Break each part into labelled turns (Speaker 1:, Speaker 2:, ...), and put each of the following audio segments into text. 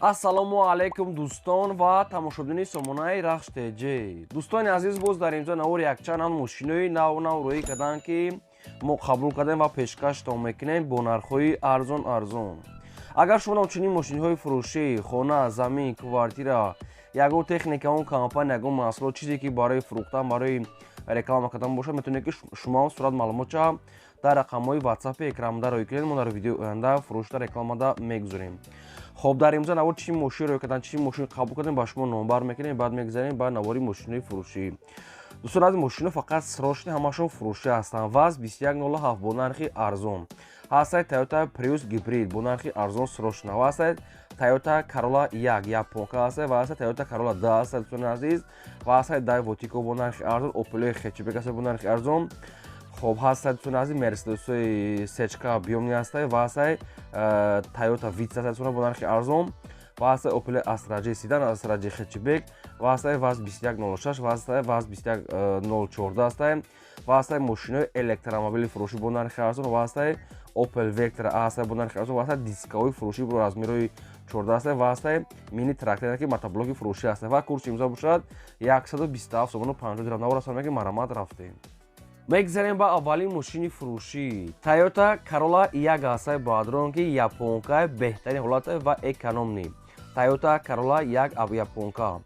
Speaker 1: Ассалому алайкум, дӯстон ва тамошобинони сомонаи Рахш ТЖ. Дӯстони азиз, боз дар имзо навор якчанд ҳам мошинои нав нав рӯӣ карданд, ки мо қабул кардем ва пешкаштон мекунем бо нархҳои арзон арзон. Агар шумо чунин мошинҳои фурӯшӣ, хона, замин, квартира, ягон техника, он компания, ягон маҳсулот, чизе ки барои фурӯхтан, барои реклама кардан бошад, метавонед, ки шумо сурат маълумотча дар рақамҳои ватсапи экранда рӯй кунед. Мо дар видеои оянда фурӯшда, рекламада мегузорем. Хоб, дар имза навор чӣ мошин рӯй кардан, чӣ мошин қабул кардем, ба шумо номбар мекунем. Баъд мегузарем ба навори мошинои фурӯшӣ. Дӯстон азиз, мошино фақат срочный, ҳамашон фурӯшӣ ҳастанд. ВАЗ 2107 бо нархи арзон ҳастад, Toyota Prius гибрид бо нархи арзон, срочно ва ҳастад Toyota Corolla 1 японка ҳастад ва ҳастад Toyota Corolla 2 ҳастад, дӯстони азиз, ва ҳастад Daewoo Tico бо нархи арзон, Opel хэтчбек ҳастад бо нархи арзон. Хоб, ҳастад, дӯстони азиз, Мерседесои сечка объёмный ҳастад ва ҳастад Toyota Vitz ҳастад бо нархи арзон ва ҳастад Opel Astra J седан, Astra J хэтчбек ва ҳастад ВАЗ 2106 ва ҳастад ВАЗ 21014 ҳастад ва ҳастад мошинои электромобили фурӯшӣ бо нархи арзон ва ҳастад Opel Vectra ҳастад бо нархи арзон ва ҳастад дискаҳои фурӯшӣ бо размерҳои 14 ҳастад ва ҳастад мини трактор, ки мотоблоки фурӯшӣ ҳастад ва курси имзо бошад 127 сомону 50 дирам. Навор ҳастад, ки марамат рафтем. Мегзарем ба аввалин мошини фурӯшӣ. Toyota Corolla 1 ҳастаи бадрон, ки японка, беҳтарин ҳолата ва экономный. Toyota Corolla 1 японка,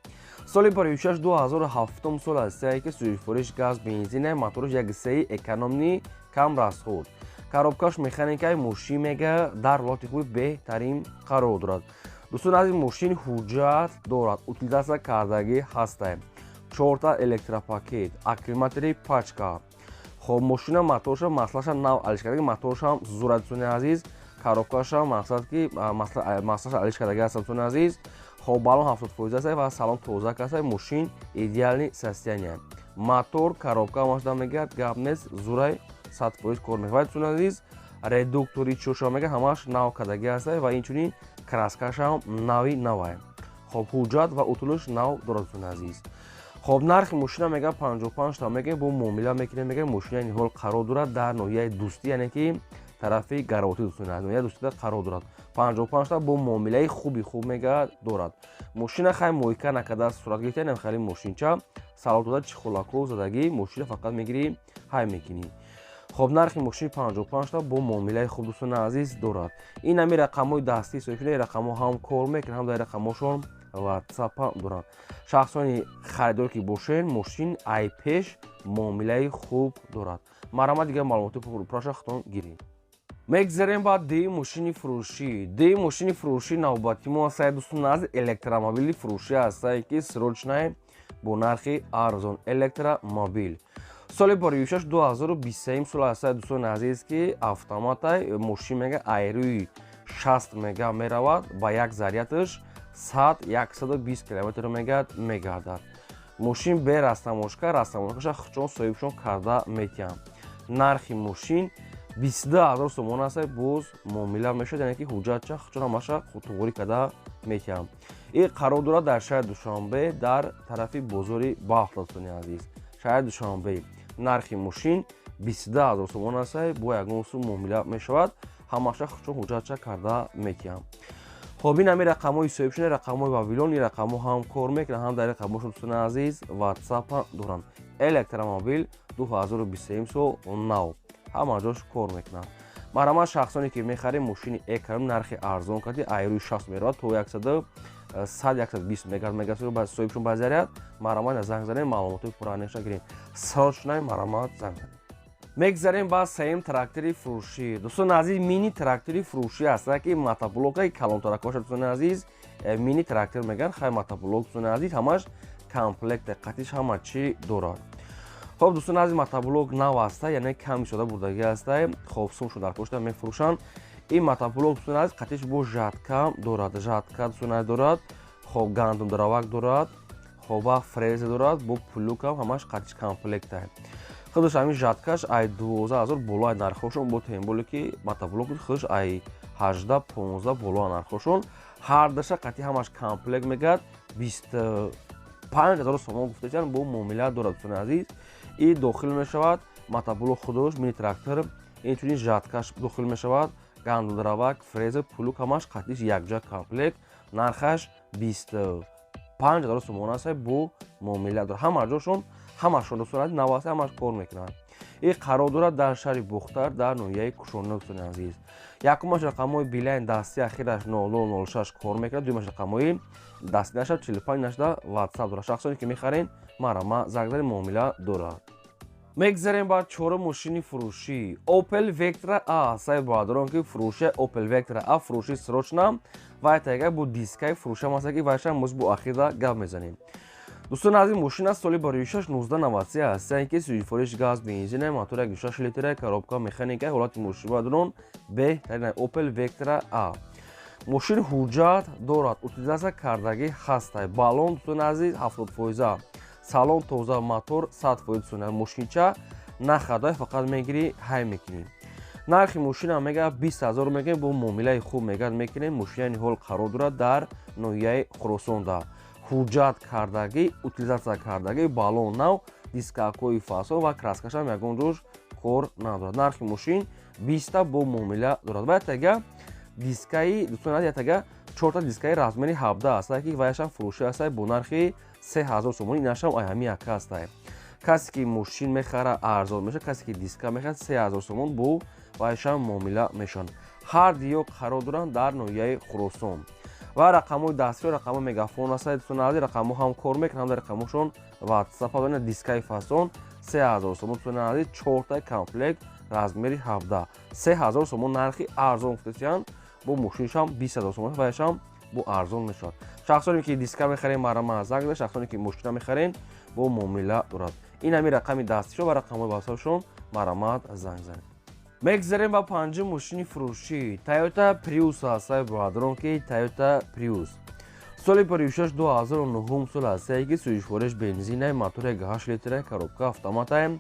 Speaker 1: соли 56, 2007 сол ҳастае, ки сӯзишвориш газ, бензина, мотораш 1,3, экономный, кам расход, коробкаш механикаи. Мошин мега дар ҳолати хуби беҳтарин қарор дорад. Дӯстон азиз, мошин ҳуҷҷат дорад, утилизация кардагӣ ҳастае, чорта электропакет, аккумулятори пачка. Хоб, мошина моторша, маслаша нав алиш кардаги, моторшам зура, дӯстони азиз, коробкашам мақсад ки маслаша алиш кардаги аст, дӯстони азиз. Хоб, баллон 70% аст ва салон тоза аст. Мошин идеальный состояние, мотор, коробка ҳамашда мегӯяд, гап нест, зурай, 100% кор мекунад, дӯстони азиз. Редуктори чоша мега ҳамаш нав кардаги аст ва инчунин краскашам нави навай. Хоб, ҳуҷҷат ва утулуш нав дорад, дӯстони азиз. Хоб, нархи мошина мега 55 та мега, бо муомила мекунем. Мега мошина ниҳол қарор дорад дар ноҳияи Дӯстӣ, яъне ки тарафи Гаротӣ, дӯстони азиз, ноҳияи Дӯстида қарор дорад. 55 та бо муомилаи хуби хуб мега дорад мошина. Хай, мойка накарда, сурат гирифта, инам хеле мошинча салот дода, чехолако задагӣ, мошина фақат мегирӣ, ҳай мекунӣ. Хоб, нархи мошини 55 та бо муомилаи хуб, дӯстони азиз, дорад. Ин ҳами рақамҳои дастии соҳибшуда, рақамҳо ҳам кор мекунад, ҳам дар рақамҳошон ватсап ҳам доранд. Шахсони харидор ки бошен, мошин айпеш муомилаи хуб дорад. Марҳамат, дигар маълумоти пурраша худтон гиред. Мегзарем ба дуюм мошини фурӯшӣ. Дуюм мошини фурӯшӣ навбати мо ҳастае, дӯстони азиз, электромобили фурӯшӣ ҳастае, ки срочный, бо нархи арзон. Электромобил соли 56, 2023 сол ҳастае, дӯстони азиз, ки автоматай. Мошин мега айрӯи 60 мега меравад, ба як зарядаш 100, 120 километр мегад мегардад. Мошин бе растаможка, растаможкаша хучон соҳибшон карда метиҳанд. Нархи мошин 22 000 сомон аст, боз муомила мешавад, яъне ки ҳуҷҷатча хучон ҳамаша туғурӣ карда метиҳанд. Ин қарор дорад дар шаҳри Душанбе, дар тарафи бозори Бафт, дӯстони азиз, шаҳри Душанбе. Нархи мошин 22 000 сомон аст, бо ягон сум муомила мешавад, ҳамаша хучон ҳуҷҷатча карда метиҳанд. Хоб, ин ҳами рақамҳои соҳибшуда, рақамҳои Вавилон. Ин рақамҳо ҳам кор мекунанд, ҳам дар рақамҳошон, дӯстони азиз, ватсап ҳам доранд. Электромобил 2023 сол, нав, ҳама ҷош кор мекунанд. Марҳамат, шахсоне ки мехарем, мошини эконом, нархи арзон карди, айрӯи 60 меравад, то 100, 120 мегар мега соҳибшон ба заряд. Марҳамат, занг занем, маълумотҳои пурра гирем. Срочный, марҳамат, занг занем. Мегзарем ба сеюм трактори фурӯшӣ. Дӯстони азиз, мини трактори фурӯшӣ ҳастанд, ки мотоблокаи калонтаракоша. Дӯстони азиз, мини трактор мегӯянд, хай, мотоблок, дӯстони азиз, ҳамаш комплект, қатиш ҳама чӣ дорад. Хоб, дӯстони азиз, мотоблок нав аста, яъне кам истода бурдагӣ аста. Хоб, сумшо дар пошта мефурӯшанд. Ин мотоблок, дӯстони азиз, қатиш бо жатка дорад, жатка, дӯстони азиз, дорад. Хоб, гандумдаравак дорад, хоб, ва фреза дорад бо плугам, ҳамаш қатиш комплекта. Худаш ҳамин жаткаш ай 12 000 боло ай нархҳошон, бо тем более ки мотоблок худаш ай 18, 15 боло нархҳошон. Ҳардаша қатъи ҳамаш комплект мегӯяд 25 000 сомон гуфтачан, бо муомила дорад, дӯстони азиз. И дохил мешавад мотоблок худаш, мини трактор, инчунин жаткаш дохил мешавад, гандумдаравак, фреза, плуг, ҳамаш қатъиш якҷа комплект. Нархаш 25 000 сомон аст, бо муомила дорад. Ҳама ҷошон, ҳамашон, дӯстони азиз, нав аст, ҳамаш кор мекунанд. Ин қарор дорад дар шаҳри Бухтар, дар ноҳияи Кушониё. Дӯстони азиз, якумаш рақамҳои Билайн дасти, ахираш 0006 кор мекунад, дуюмаш рақамҳои дасти нашад, 45 нашда Ватсап дорад. Шахсоне ки мехарен, марама занг занед, муомила дорад. Мегзарем ба чорум мошини фурӯшӣ, Opel Vectra A. Сай бародарон, ки фурӯши Opel Vectra A, фурӯши срочно вай тайга бо дискаи фурӯшам аст, ки вайшам моз бо ахирда гап мезанем. Дӯстони азиз, мошин аст соли барои 1993 аст, ки сӯзишвориш газ, бензина, мотор 1,6 литра, коробка механика. Ҳолати мошин, бародарон, беҳтарин Opel Vectra A. Мошин ҳуҷҷат дорад, утилизация кардагӣ ҳастай, баллон, дӯстони азиз, 70%, салон тоза, мотор 100%. Дӯстони, мошинча нахадай, фақат мегирӣ, ҳай мекунӣ. Нархи мошинам мега 20 000 мегӯем, бо муомилаи хуб мегӯяд мекунем. Мошинани ҳол қарор дорад дар ноҳияи Хуросонда, ҳуҷҷат кардагӣ, утилизация кардагӣ, баллон нав, дискакҳои фасон ва краскашам ягон ҷош кор надорад. Нархи мошин 20-та, бо муомила дорад. Ва ятага дискаи, дӯстони, ятага чорта дискаи размери 17 аст, ки ваяшам фурӯшӣ аст бо нархи 3000 сомонӣ. Инашам аями яка астае. Касе ки мошин мехара, арзон мешавад, касе ки диска мехарад, 3000 сомон, бо вайшам муомила мешаванд. Ҳар диё қарор доранд дар ноҳияи Хуросон ва рақамҳои дастиро, рақамҳои мегафон аст, дӯстони азиз, рақамҳо ҳам кор мекунанд, ҳам дар рақамҳошон Ватсап. Дискаи фасон 3000 сомон, дӯстони азиз, чорта комплект размери 17, 3000 сомон, нархи арзон гуфтасиянд. Бо мошиншам 20 000 сомон, вайшам бо арзон мешавад. Шахсоне ки диска мехарен, марама занг занед, шахсоне ки мошина мехарен, бо муомила дорад. Ин ҳами рақами дастишон ва рақамҳои ватсапшон, марамат занг занед. Мегзарем ба панҷум мошини фурӯшӣ, Toyota Prius аст, бародарон, ки Toyota Prius соли 56 2009 сол аст, ки сӯзишвориш бензина, мотор 8 литра, коробка автомата.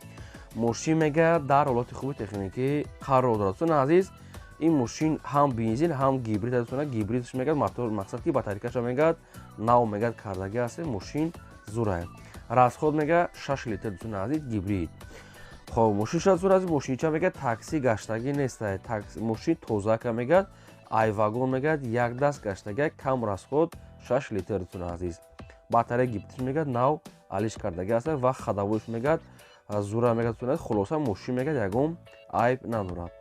Speaker 1: Мошин мега дар ҳолати хуби техникӣ қарор дорад. Дӯстони азиз, ин мошин ҳам бензин, ҳам гибрид аст. Гибридш мегӯяд, мотор, мақсад ки батарейкаша мегӯяд, нав мегӯяд кардагӣ аст. Мошин зурае, расход мега 6 литр, дӯстони азиз, гибрид. Хоб, мошин шояд зур аст. Мошинча мегӯяд такси гаштагӣ нест, мошин тозака мегӯяд, ай вагон мегӯяд як даст гаштагӣ, кам расход 6 литр. Дӯстони азиз, батарея гибридш мегӯяд нав алиш кардагӣ аст ва ходовойш мегӯяд зура мегӯяд. Хулоса, мошин мегӯяд ягон айб надорад.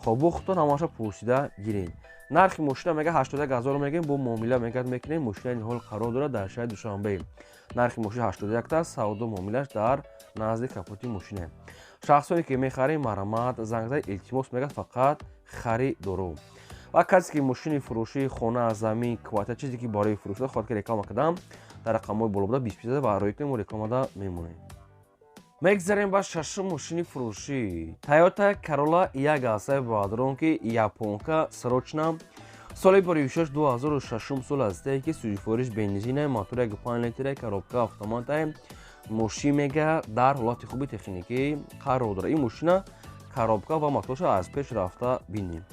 Speaker 1: Хоб, бо худтон ҳамаша пурсида гиред. Нархи мошина мега 81 000 мегӯем, бо муомила мегӯяд мекунем. Мошина ҳол қарор дорад дар шаҳри Душанбе. Нархи мошин 81-та, савдо муомилаш дар назди капоти мошина. Шахсоне ки мехарем, марамат занг занед, илтимос, мегӯяд фақат харидору ва касе ки мошини фурӯшии, хона, замин, квартира, чизе ки барои фурӯш хоҳад, ки реклама кардам, дар рақамҳои боло буда 20 ва роӣ кунем, мо рекламада мемонем. Мегзарем ба шашум мошини фурӯшӣ, Toyota Corolla як аст, бародарон, ки японка, срочно, соли 56 2006 сол аст, ки сӯзишвориш бензина, мотор 1,5 литра, коробка автомата. Мошин мега дар ҳолати хуби техникӣ қарор дорад. Ин мошина коробка ва моторша аз пеш рафта бинем.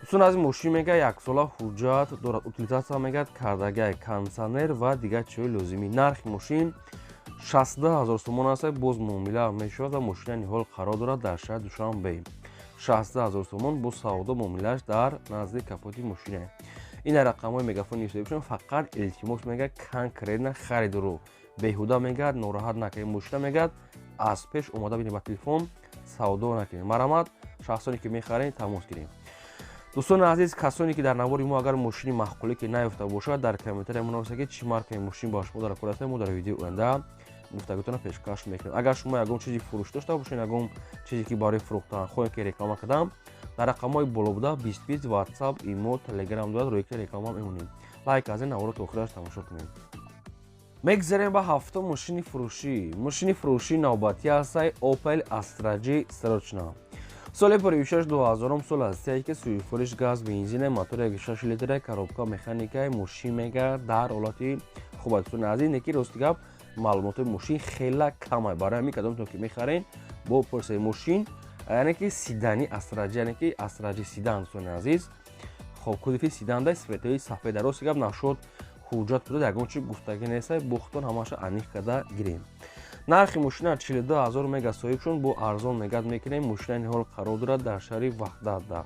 Speaker 1: Дӯстон, аз мошин мега яксола ҳуҷҷат дорад, утилизация мегӯяд кардагай, кондитсионер ва дигар чизҳои лозимӣ. Нархи мошин 62 000 сомон аст, боз муомила мешавад ва мошина ниҳол қарор дорад дар шаҳри Душанбе. 62 000 сомон, бо савдо муомилааш дар назди капоти мошина. Ин рақамҳои мегафони ҳисобишон. Фақат илтимос, мегӯяд конкретно харидору, беҳуда мегӯяд нороҳат накунед. Мошина мегӯяд аз пеш омода бинед, ба телефон савдо накунед. Марамат, шахсоне ки мехаред, тамос гирем. Дӯстони азиз, касоне ки дар навори мо агар мошини маъқуле ки наёфта бошад, дар комментария менависед, ки чӣ маркаи мошин ба шумо дар кор аст. Мо дар видеои оянда гуфтагитонро пешкаш мекунем. Агар шумо ягон чизи фурӯш дошта бошед, ягон чизе ки барои фурӯхтан хоҳем, ки реклама кардам, дар рақамҳои боло буда 20 20 Ватсап, Имо, Телеграм дорад, рӯи ки реклама мемонем. Лайк аз ин наворо то охираш тамошо кунед. Мегзарем ба ҳафтум мошини фурӯшӣ. Мошини фурӯшии навбатӣ ҳастай Opel Astra J, срочно, соли 56 2000 сол аст, ки сӯзишвориш газ, бензина, мотор 1,6 литра, коробка механика. Мошин мега дар ҳолати хуб аст. Дӯстони азиз, неки рости гап, маълумоти мошин хела камай. Барои ҳамин кадомтон ки мехарен, бо пурсаи мошин, яъне ки седани Astra J, яъне ки Astra J седан. Дӯстони азиз, хоб, кузови седанда, светои сафеда. Рости гап, нашуд ҳуҷҷат буда, ягон чи гуфтагӣ нест, бухтон ҳамаша аниқ карда гирем. Нархи мошина 42 000 мега, соҳибшон бо арзон мегад мекунем. Мошина ниҳол қарор дорад дар шаҳри Ваҳдатда.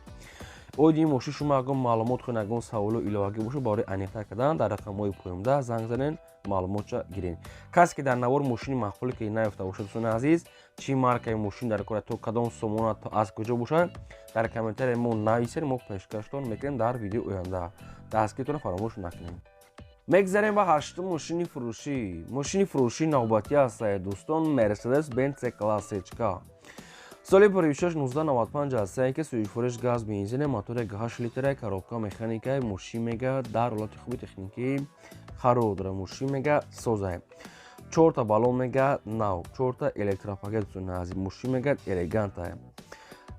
Speaker 1: Оиди ин мошин шумо ягон маълумот хоҳед, ягон саволу иловагӣ бошад, барои аниқтар кардан дар рақамҳои поёнда занг занед, маълумотша гиред. Касе ки дар навор мошини маъқуле ки наёфта бошад, дӯстони азиз, чӣ маркаи мошин дар кора, то кадом сомона, то аз куҷо бошад, дар комментария мо нависед, мо пешкаштон мекунем дар видеои оянда. Дастгиритонро фаромӯш накунед. Мегзарем ба ҳаштум мошини фурӯшӣ. Мошини фурӯшии навбатӣ ҳастае, дӯстон, Мерседес Бенц С класс сечка, соли 56 1995 ҳастае, ки сӯзишвориш газ, бензине, мотори 8 литра, коробка механика. Мошин мега дар ҳолати хуби техникӣ қарор дорад. Мошин мега созае, чорта баллон мега нав, чорта электропакет. Дӯстони, мошин мега элегантае.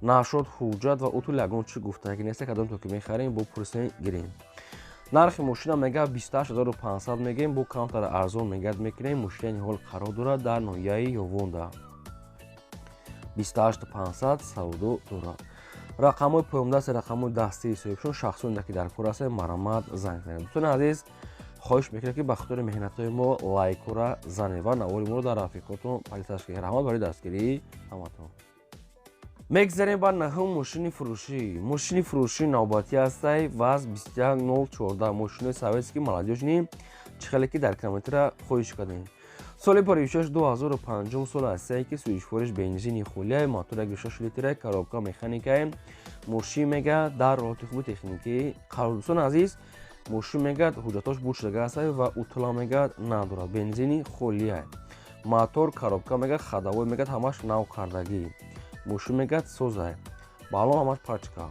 Speaker 1: Нашод ҳуҷҷат ва утул ягон чӣ гуфтагӣ неста. Кадом то ки мехарем, бо пурсен гирем. Нархи мошина мега 28 500 мегем, бо камтар арзон мегад мекунем. Мошина ҳол қарор дорад дар ноҳияи Ёвонда, 28 500 савдо дорад. Рақамҳои поёндаст, рақамҳои дастии соҳибшон. Шахсоне ки дар кор ҳастанд, марамат занг занед. Дӯстони азиз, хоҳиш мекунем, ки ба хотири меҳнатҳои мо лайкора занед ва навори моро дар рафиқотон поделиться кунед. Раҳмат барои дастгирии ҳаматон. Мегзарем ба наҳум мошини фурӯшӣ. Мошини фурӯшии навбатӣ ҳастай ВАЗ 21014, мошинои советский, молодёжный, чӣ хеле ки дар комментария хоҳиш кардем. Соли 56 2005 сол ҳастае, ки сӯзишвориш бензини хулия, мотор 1,6 литра, коробка механикае. Мошин мега дар ҳолати хуби техникӣ қарор. Дӯстони азиз, мошин мега ҳуҷҷатош буд шудага ҳастае ва утула мега надорад. Бензини холия, мотор, коробка мега, ходовой мега ҳамаш нав кардагӣ. Мошин мега созае, баллон ҳамаш пачка.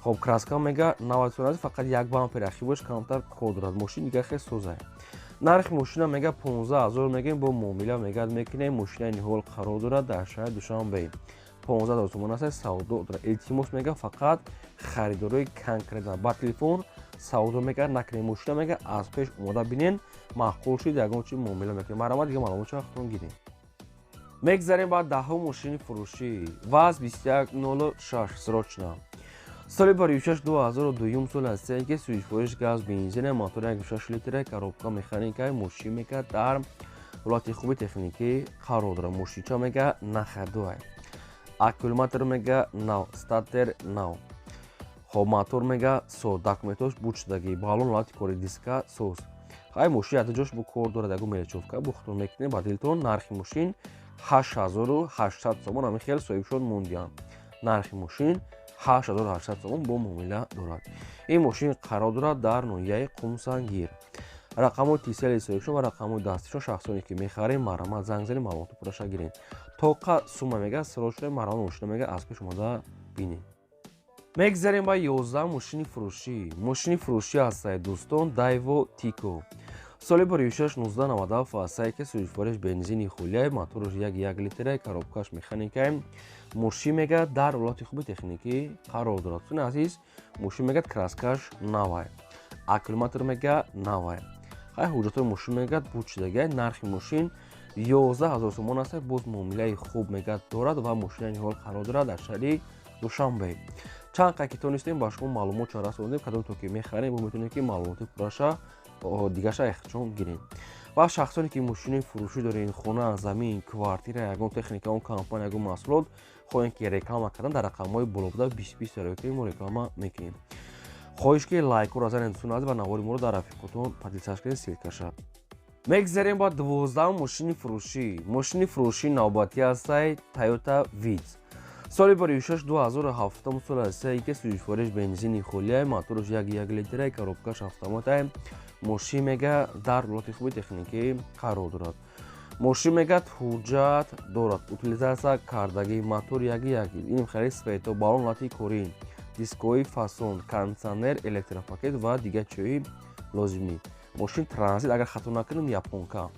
Speaker 1: Хоб, краска мега навад, фақат як бампер ахибош камтар кор дорад, мошин дига хел созае. Нархи мошина мега 15 000 мегем, бо муомила мегад мекунем. Мошинаи ниҳол қарор дорад дар шаҳри Душанбе, 15 000 сомон аст, савдо дорад. Илтимос мега, фақат харидорои конкретно, ба телефон савдо мега накунем. Мошина мега аз пеш омода бинен, маъқул шуд, ягон чи муомила мекунем. Марҳамат, дига маълумотча худтон гирем. Мегзарем ба даҳум мошини фурӯшӣ. ВАЗ 2106 срочно, соли 56 2002 сол ҳастае, ки сӯзишвориш газ, бензина, мотор 1,6 литра, коробка механика. Мошин мега дар ҳолати хуби техникӣ қарор дорад. Мошинча мега на ходу, аккумулятор мега нав, стартер нав. Хоб, мотор мега соз, документош буд шудагӣ, баллон ҳолати кори, диска соз. Хай, мошин ята ҷош бо кор дорад, ягон мелочёвка бо худтон мекунем ба дилтон. Нархи мошин 8800 сомон, ҳамин хел соҳибшон мондиям. Нархи мошин 8800 сомон, бо муомила дорад. Ин мошин қарор дорад дар ноҳияи Қумсангир. Рақамҳои тисели соҳибшон ва рақамҳои дастишон. Шахсоне ки мехарем, марҳамат занг занед, маълумоти пурраша гирем. Тоқа сума мега срочно, марҳамат, мошина мега аз пеш омода бинем. Мегзарем ба 11 мошини фурӯшӣ. Мошини фурӯшӣ ҳастае, дӯстон, Дайво Тико, соли 56 1997 ҳастае, ки сӯзишвориш бензини хулия, мотораш 1,1 литра, коробкаш механикае. Мошин мега дар ҳолати хуби техникӣ қарор дорад. Дӯстони азиз, мошин мегӯяд краскаш навай, аккумулятор мега навай. Хай, ҳуҷҷатҳои мошин мегӯяд буд шудагай. Нархи мошин 11 000 сомон аст, боз муомилаи хуб мегӯяд дорад ва мошини ниҳол қарор дорад дар шаҳри Душанбе. Чанд қай ки тонистем, ба шумо маълумотча расондем. Кадом то ки мехарем, бо метавонем ки маълумоти пурраша дигаша ихтишом гирем. Ва шахсоне ки мошини фурӯшӣ доред, хона, замин, квартира, ягон техника, он компания, ягон маҳсулот хоҳем ки реклама кардан, дар рақамҳои болобуда 20 20 ки мо реклама мекунем. Хоҳиш ки лайкҳоро занед, дӯстони азиз, ва навори моро дар рафиқотон поделиться кунед ссылкаша. Мегзарем ба 12-ум мошини фурӯшӣ. Мошини фурӯшии навбатӣ ҳастай Тойота Витс, соли 56 2007 сол ҳастае, ки сӯзишвориш бензини холия, мотораш 1,1 литра, коробкаш автоматае. Мошин мега дар ҳолати хуби техникӣ қарор дорад. Мошин мегӯяд ҳуҷҷат дорад, утилизация кардагӣ, мотор 1,1, ин хеле свето, баллон ҳолати корӣ, дискҳои фасон, кондитсионер, электропакет ва дигар чиҳои лозимӣ. Мошин транзит, агар хато накунем, японка.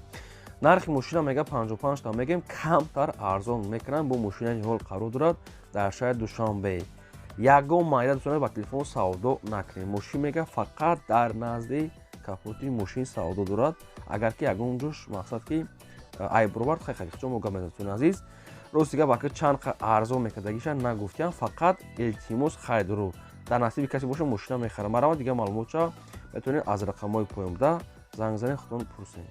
Speaker 1: Нархи мошина мега 55 та мегем, камтар арзон мекунанд. Бо мошина ниҳол қарор дорад дар шаҳри Душанбе. Ягон майда, дӯстон, ба телефон савдо накунем. Мошин мега фақат дар назди капоти мошин савдо дорад. Агар ки ягон ҷош мақсад ки айб баровард, хай хадихчо мо гап мезанем. Дӯстони азиз, рости гап, ака чанд арзон мекардагиша нагуфтиям. Фақат илтимос, харидору дар насиби касе боша, мошина мехарам. Марҳамат, дигар маълумотча метавонед аз рақамҳои поёнбуда занг занед, худтон пурсед.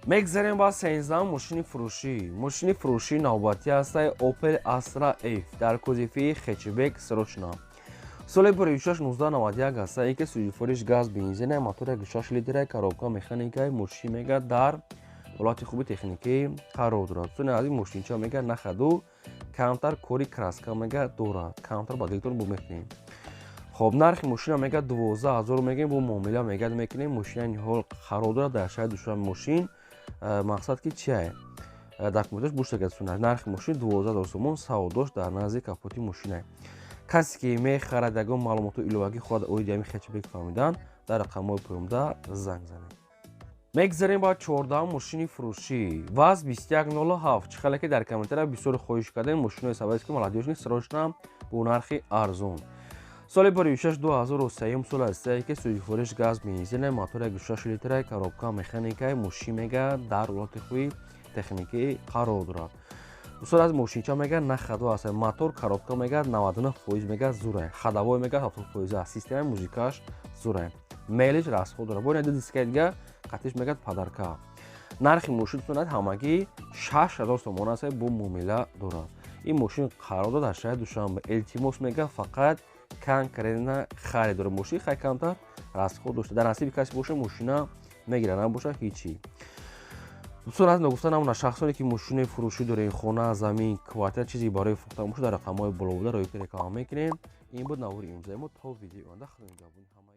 Speaker 1: Мегзарем ба 13-ум мошини фурӯшӣ. Мошини фурӯшии навбатӣ ҳастай Opel Astra F дар кузови хэтчбек срочно. Соли 2006 1991 аст, ки сӯзишвориш газ, бензин, мотор 1,6 литра, коробка механика. Мошин мега дар ҳолати хуби техникӣ қарор дорад. Дӯстони азиз, мошинча мега на ходу, камтар кори краска мега дорад, камтар ба дилтон бу мекунем. Хоб, нархи мошина мега 12 000 мегем, бо муомила мега мекунем. Мошина ниҳол қарор дорад дар шаҳри Душанбе. Мошин мақсад ки чия, документаш буштагасуна. Нархи мошин 12 000 сомон, савдош дар назди капоти мошина. Касе ки мехарад, ягон маълумоту иловагӣ хоҳад оиди ҳамин хэтчбек фаҳмидан, дар рақамҳои поёнда занг занед. Мегзарем ба 14-ам мошини фурӯшӣ, ВАЗ 2107. Чӣ хеле ки дар комментария бисёр хоҳиш кардем, мошинои советский, молодёжный, срочно, бо нархи арзон. Соли 2006 2003 сол аст, ки сӯзишвориш газ, бензин, мотор 1,6 литра, коробка механика. Мошин мега дар ҳолати хуби техникӣ қарор дорад. Дӯстон, аз мошинча мега на ходу аст. Мотор, коробка мега 99% мега зурай, ходовой мега 70% аст, системаи музикаш зурай, мелиш расход дорад, бо ду дискаи дига қатиш мегад подарка. Нархи мошин, дӯстон, ҳамагӣ 6000 сомон аст, бо муомила дорад. Ин мошин қарор дорад дар шаҳри Душанбе. Илтимос, мега фақат конкретно харид дорад. Мошин хай камтар расход дошта, дар насиби касе боша, мошина мегирад, набоша, ҳичи. Дӯстон, аз ногуфта намона, шахсоне ки мошинаи фурӯшӣ дорем, хона, замин, квартира, чизе барои фурӯхтан бошад, дар рақамҳои боло буда роҳи реклама мекунем. Ин буд навори имрӯзаи мо. То видеои оянда, худо нигаҳбони ҳама.